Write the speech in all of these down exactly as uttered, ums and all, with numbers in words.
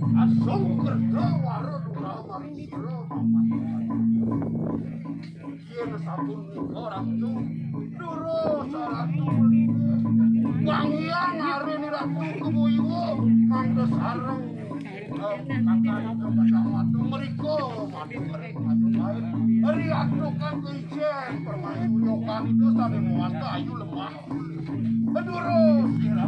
Asung kerja waro dura waro sira. Yen sampun nika ratu, durus ratu. Wong iya ngarini ratu kemuiwo mangda sareng. Kakang kepada madu mriko, madu mriko, madu lain. Ri atukan ke ijen, permaisuri Okanta sane muwanta ayu lemah. Durus, ira.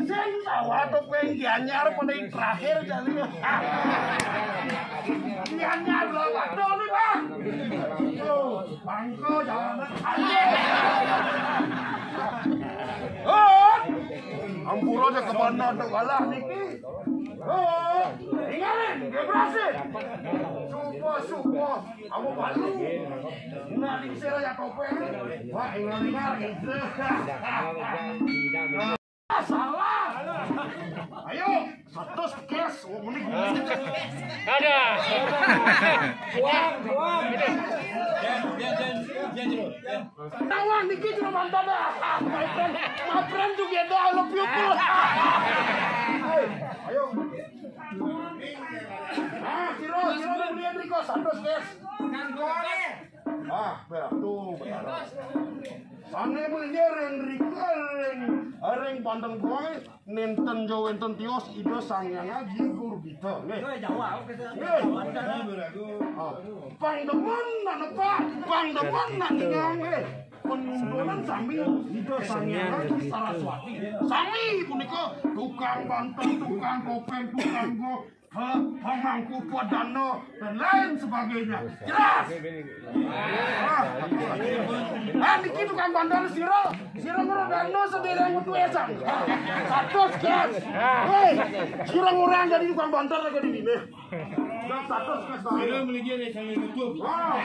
Sing sawah to kowe iki anyar meneh terakhir jane. Iki anyar lho, Pak. Doni, Pak. Oh, bangko jalan. Oh, ampura aja kemana tok kalah niki. Oh, ingalin, dia berhasil. Supo, supo. Aku malu. Nah, di sini ya topeng. Wah, ingal-ingal gitu. Salah. Ayo, seratus cash. Oh, mending. Ada. Uang, uang. Nawang niki cuma mantan dah. My friend, my friend juga ada, I love you too. Ayo. Nah, kira, kira kemudian Riko seratus cash. Ah, berak tuh, berak. Sane mriki ring rika ring, ring panteng kuwi nenten jo wenten tios Ida Sang Hyang Aji Guru kita. Nggih. Nggih. Ah, pang demen nak nepak, pang demen nak ningang nggih. Pengundulan sami Ida Sang Hyang Aji Saraswati. Sami punika tukang banten, tukang kopeng, tukang go, Pe-, pemangku padana dan lain sebagainya. Jelas? Ah, ah, niki tukang bandar sira, sira ngrudakno sedhereng metu esan. Seratus cash. Hei, sira ngurang dadi tukang bandar lagi di sini. Seratus cash. Sira mligi nek sampe nutup. Wah.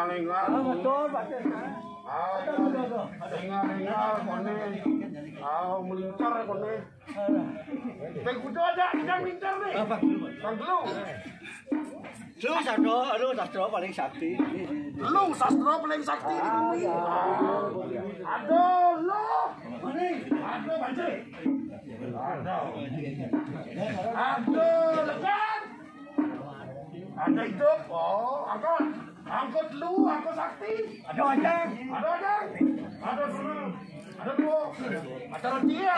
Enggak. Ah, betul, Pak. Ah, enggak, enggak, koné. Ah, melintar koné. Teh kudu aja, jangan minta nih. Apa? Bang dulu. Lu sastro, lu sastro paling sakti. Lu sastro paling sakti di bumi. Aduh, lu. Aduh, banjir. Aduh. Aduh, lekan. Ada hidup. Oh, angkat. Angkut lu, angkut sakti. Ada aja. Ada aja. Ada dulu. Ada dulu. Ada dia.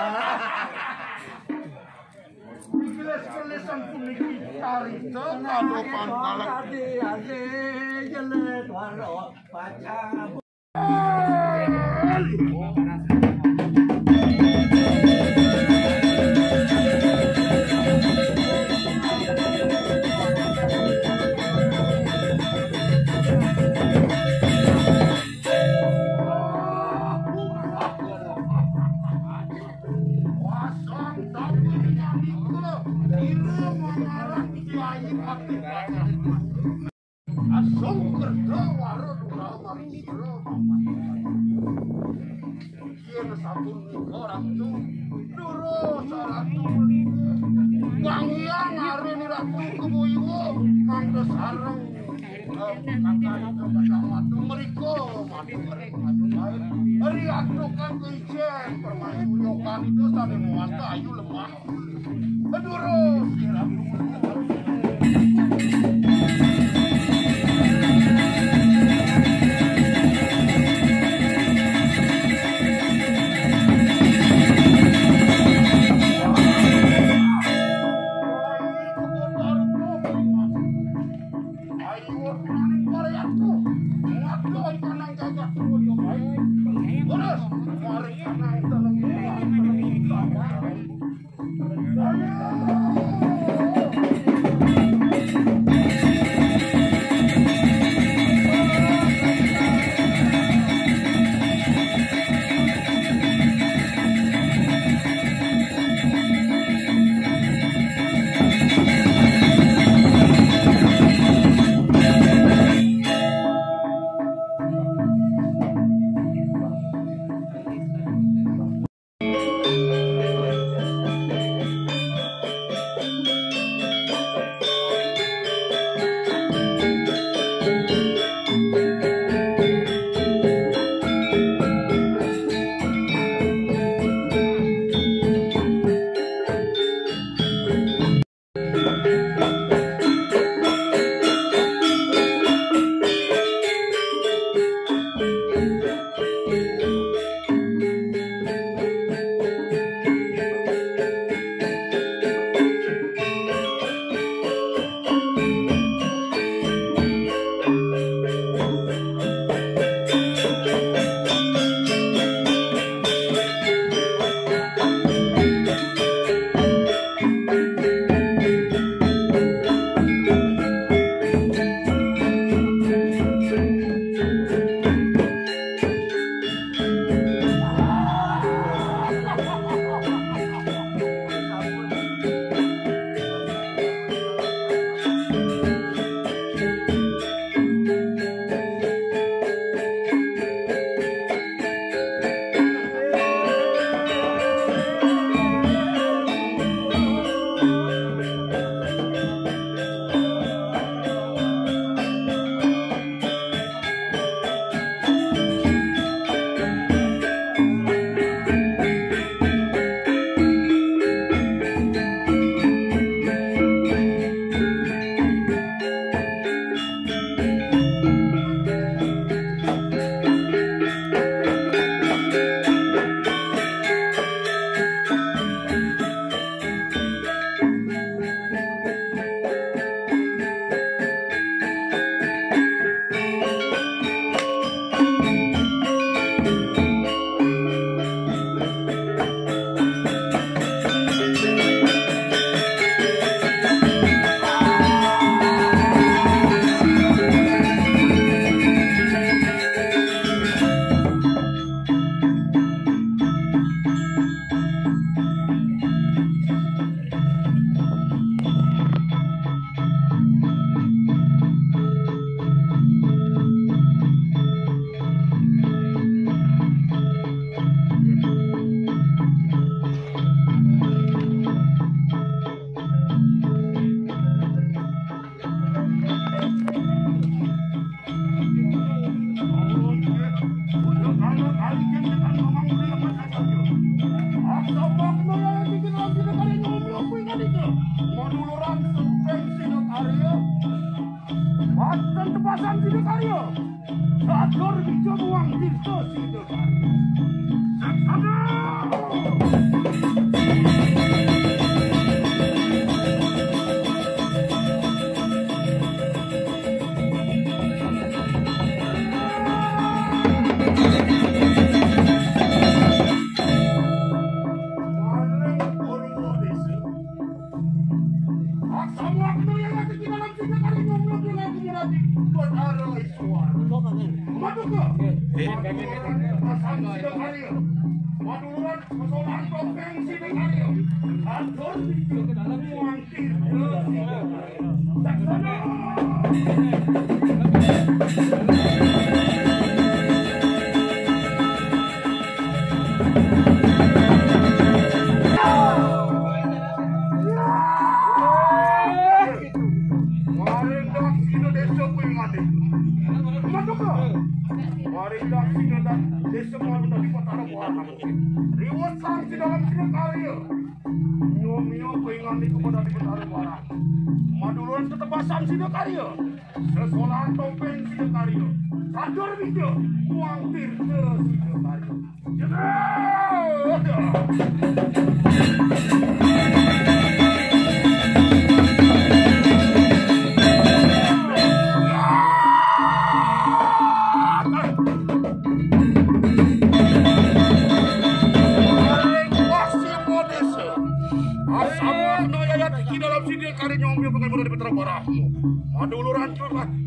Digelas kelesan puniki. Tarik. Kalau pangkalan. Adi, adi, jelet, waro, pacang. Asung kerja warung. Yen sampun nika ratu, durus ratu. Wong iya ngarin ratu kebo iwo, mangke sareng, eh, kakang kacamata mriko, madu mriko, madu lain. Ri ratu kang ijen, permaisuri kang itu sane muat ayu lemah. Aduh, sirah. Ayo, kurangin koreakku. Waduh, ikan yang gagah. Terus, mari ikan yang dalam. Sang Sidakarya. Catur Bija Muang Tirta Sidakarya. Saksana. Maring Purwa Desa. Samuang yang ada di dalam sini kali ngomong dengan aku nanti buat arah Iswar. Madu ke? Pasang Sidakarya. Maduluran, persoalan topeng Sidakarya. Atur pikir dalam muang. Maring daksina desa kuwi ngene. Maduka. Maring daksina desa kuwi ngene. Riwet sang Sidakarya. Nyo-mio pengani kepada di Betara Barang. Maduluran tetebasan Sidakarya. Sesolahan topeng Sidakarya. Catur Bija, muang tirta Sidakarya. Jedrot! Maring Pasima Desa. Asama no yayat iki dalam Sidakarya nyo-mio pengen mula di Betara Barang. Maduluran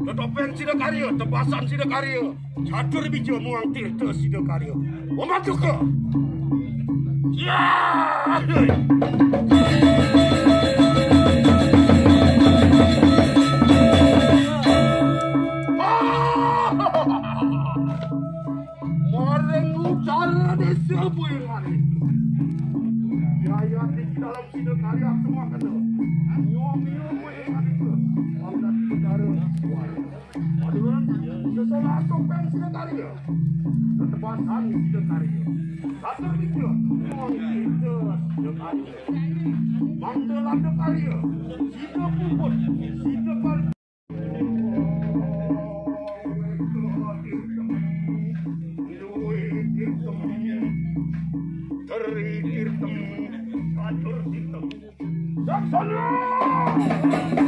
tetopeng Sidakarya, tebasan Sidakarya. Catur Bija muang tirta Sidakarya. Wamatuka. Ya! Maring utara desa Boyolali. Yayat iki dalam Sidakarya semua kena. Nyo-mio Boyolali. Wamatuka. Aduh, sesolah topeng Sidakarya. Tetebasan Sidakarya. Satu minggu, kita Sidakarya. Mandala Karya. Sida puput. Sida kal- Teri Tirtem. Catur Tirtem. Saksana!